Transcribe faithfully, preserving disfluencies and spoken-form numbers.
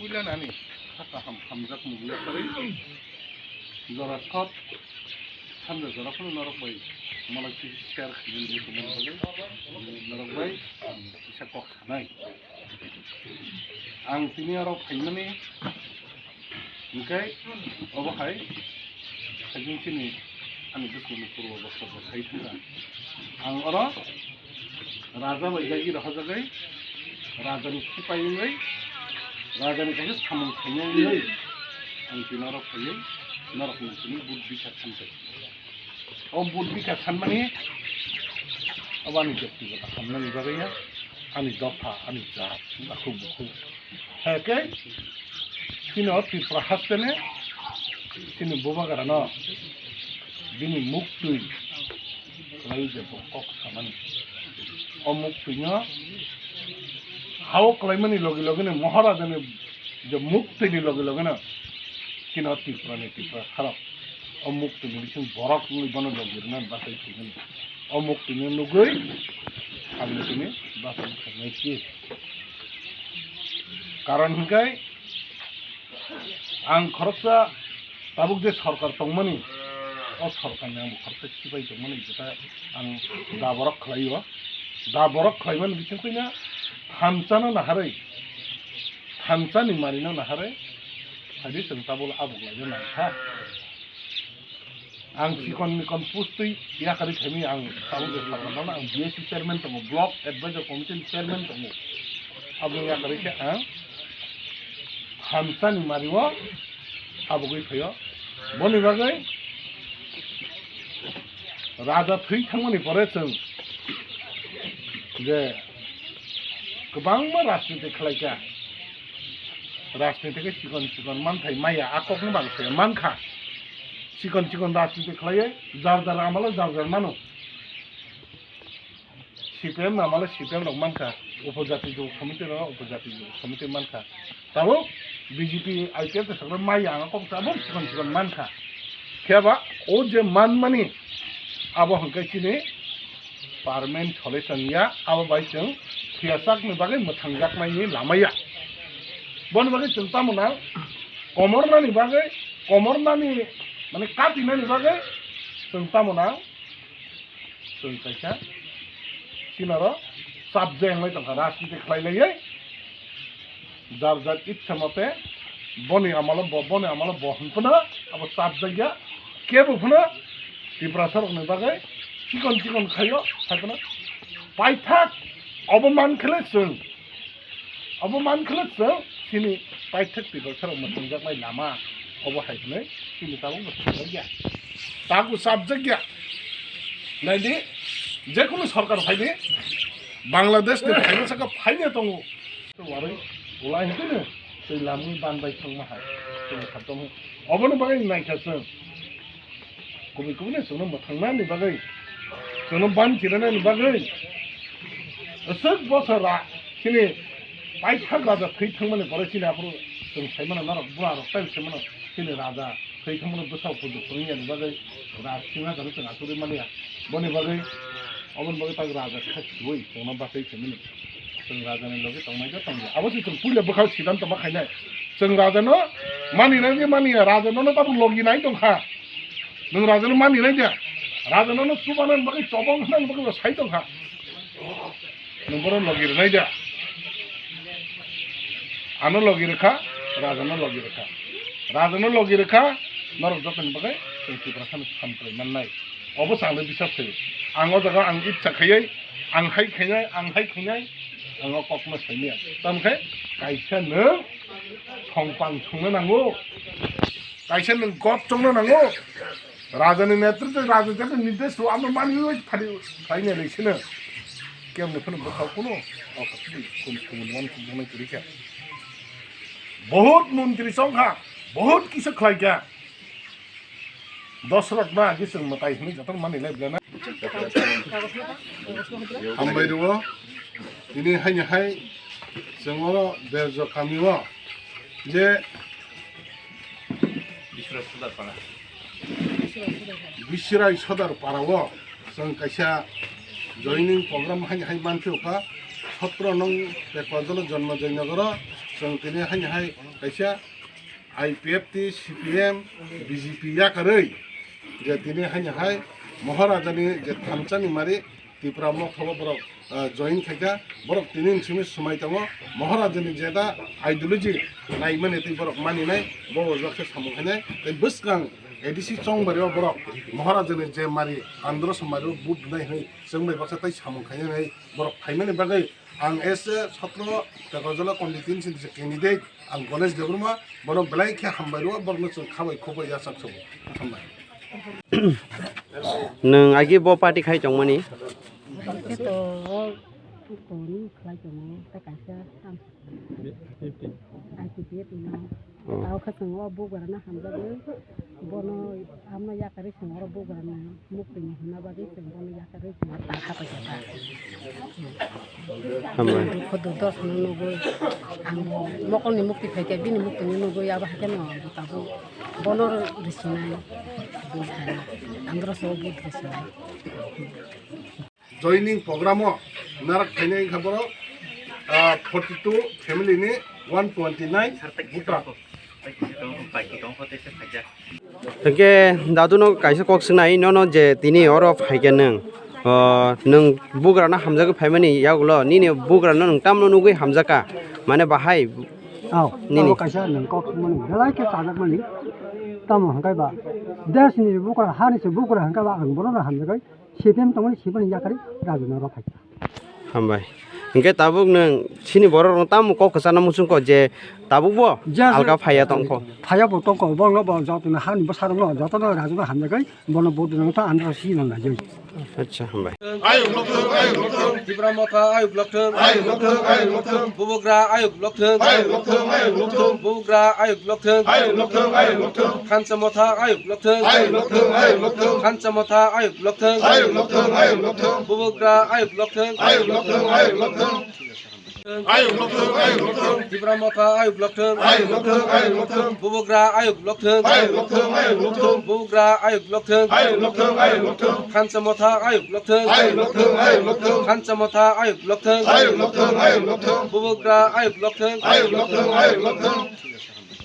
Puila nani, ha kaham hamjak mung yakarwi. Jora sot, sanja jora phano norok bai, malai kisi share khaimani tongmani bagwi, norok bai, ang kisa kok sanai. Ang tini aro phaimani, hwnkhe, obo hai, haikheno chini, ani bwskango purbo bwskango sai thangkha. Ang oro, Raja bai jagi rohorjagwi, rajani sipai wngwi, rajani kaisa samung khainai wngwi, ang tini norok phaiwi, norokni tini vote bikha santai. O vote bikha sanmani, obo ani byaktigoto hamnani bagwi ya, ani dopha, ani jat, akhuk bukhuk. Hake, chini o Tripura hasteni, chini bubagrano, bini muktwi, kwlai je bo kok samani. O muktwino, hao kwlaimani logi logino, Maharajani je muktwini logi logino, chini o Tripurani Tripura sarok, o muktwini bising borok wngwi bono logi rwnani bagwi thwimani. O muktwino nugwi, ang tini bachai thangnaisi. Karon hwnkhe, ang khoroksa tabuk je sorkar tongmani, o sorkarni ang khoroksa sipai tongmani, jeta ang da borok khlaio. Da borok khlaimani bising khaina thansa no naharwi, thansa ni mari no naharwi, phadi chwng tabuk abuk laina nangkha. Ang chikon mikon pustwi yakarwi khaimani ang tabuk je sorkar tongmani, ang B S C chairman tongo, block advisor committee ni chairman tongo. Abo yakarwi khe ang thansa ni mari o abugwi phaio. Boni bagwi raja thwi thangmani pore chwng je kwbangma rajniti khlaikha. Rajniti khe chikon chikon manthai maya, a kokno bang se mankha. Chikon chikon rajniti khlaiwi jar jar amalo jar jar mano. C P M no amalo C P M rok mankha, upojati jubo somiti rok upojati jubo somiti mankha. Tabuk B J P I P F to sakra maya ang kok tabuk chikon chikon mankha. Kheba o je manmani abo hwnkhe chini permanent solution ya, abo bai chwng thwiyasak ni bagwi mwthangjaknai ni lama ya. Boni bagwi chwng tamo nang komornani bagwi, komornani mane katinani bagwi chwng tamo nang Chwng kaisa sinaro chapjak wngwi tongkha, rajniti khlai laiwi jar jar itsa mote boni amalo bo, boni amalo bo hwn phano abo chapjakya, kebo phano Tiprasa rokni bagwi chikon chikon khaio, hai phano paithak obo man khle chwng. Obo man khle chwng chini paithak Tiprasa rok mwthangjaknai lama obo hai hwnwi chini tabuk mwthangjakya. Tabuk chapjakya. Naidi, jekunu sorkar phaidi, Bangladesh ni phaino saka phaino tongo. Warwi ulai hwnkhe twi lamwi ban bai thangma hai. Chini khatom. Oboni bagwi naikha chwng. Kubui kubui no chwngno mwthangnani bagwi, chwngno ban kiranani bagwi, aswk bosor ra chini paithak raja thwi thangmani pore chini aphuru chwng saimano norok bura rok tai saimano chini raja thwi thangmano bwsao puju phwrwngya ni bagwi raj singhasan chwng achugwi manya. Boni bagwi, oboni bagwi tak raja kha siwi chwngno bachai saimani. Chwng raja ni logi tongnai khe tongya. Abo se chwng puila bwkhao siddhanto ma khainai. Chwng raja no mani nai khe mani ya, raja no no tabuk logi nai tongkha. Nwng raja no mani nai da. Raja no no chuba nani bagwi chobong nani bagwi bo sai tongkha. Nwng bono logi rwnai da. Ano logi rwkha, raja no logi rwkha. Raja no logi rwkha, norok jotoni bagwi chwng Tiprasa no samplai mannai. Obo chwng le bisas khaio. Ang o jaga ang itsa khaiwi, ang hai khainai, ang hai khainai, ang o kokno saimanya. Tamkhe kaisa nwng songpang songna nango. Kaisa nwng god chongna nango. Rajani netritwo, raja jani nirdesh rw, amo mani oi phari khlaina leisino. Kemni phano bwkhao kuno, o khaphili kun kun wan kun jana kiri kha. Bahut montri chongkha, bahut kisa khlaikha. Dosrok na agi chwng mwtai hwnwi jotono mani lai bwlana. Hambai rwo. Tini haini hai chwng oro Derjo kami o je Bisrai Sodar para o chwng kaisa joining program haini hai manphi kha, sotro nong Pekwajalo Jonmo Joynagar o Chwng tini haini hai kaisa I P F T, C P M, B J P yakarwi je tini haini hai Maharajani je thansa ni mari Tipra Motha o borok, ah, join khaikha, borok tini simi swmai tongo, Maharajani jeta ideology naimani tei borok maninai, bo wajak khe samung khainai, tei bwskang A D C Chongbari o borok Maharajani je mari Andhra Somari o vote nai hwnwi chwng bai baksa tei samung khainai borok phaimani bagwi ang S A sotro Kakarjala constituency ni je candidate ang Ganesh Debbarma, bono belai khe hambai rwo, borokno chwng khabai khukbai yachak sobo. Hambai. Nwng agi bo party khai tongmani? Khe to o koni khlai tongo, tei kaisa ang I P F T no. Oh. Tao khe chwng o bugrano hamjagwi, bono amno yakarwi chwng oro bugrano muktwini hwnna bagwi chwng bono yakarwi chwng ta kha paikha ta. Hambai. Dukho durdosano nugwi, ang mokolni mukti phaikha, bini muktwini nugwi, abo hai kheno tabuk bono rwsinai, bini thani, androso bud rwsinai. Joining program o narak phainai wngkha borok, ah, forty two family ni one twenty nine voter. Hwnkhe dadu no kaisa kok swngnai nono je tini oro phaikhe nwng, o, nwng bugrano hamjagwi phaimani yagulo nini bugrano nwng tamno nugwi hamjakha, mane bahai? Aw, nini abo kaisa nwng kok swngnani belai khe chajakmani. Tamo hwnkhe ba desh ni bugra, ha ni se bugra hwnkhe ba ang bono no hamjagwi C P M tongmani C P M ni yakarwi rajina rw phaikha. Hambai. Hwnkhe tabuk nwng chini borok rok tamo kok kwchana muchung kho je tabuk bo je alka phaiya tongkho. Phaiya bo tongkho, borokno bo jotono hani bwsarokno jotono rajina hamjagwi bono vote rwna ta andro si rwna jai. Acha, hambai. Ayuk lokthwng, ayuk lokthwng. Tipra Motha ayuk lokthwng. Ayuk lokthwng, ayuk lokthwng. Bubagra ayuk lokthwng. Ayuk lokthwng, ayuk lokthwng. Bubagra ayuk lokthwng. Ayuk lokthwng, ayuk lokthwng. Thansa Motha ayuk lokthwng. Ayuk lokthwng, ayuk lokthwng. Thansa Motha ayuk lokthwng. Ayuk lokthwng, ayuk lokthwng. Bubagra ayuk lokthwng. Ayuk lokthwng, ayuk lokthwng. Ayuk lokthwng, ayuk lokthwng. Tipra Motha ayuk lokthwng. Ayuk lokthwng, ayuk lokthwng. Bubagra ayuk lokthwng. Ayuk lokthwng, ayuk lokthwng. Bubagra ayuk lokthwng. Ayuk lokthwng, ayuk lokthwng. Thansa Motha ayuk lokthwng. Ayuk lokthwng, ayuk lokthwng. Thansa Motha ayuk lokthwng. Ayuk lokthwng, ayuk lokthwng. Bubagra ayuk lokthwng. Ayuk lokthwng, ayuk lokthwng.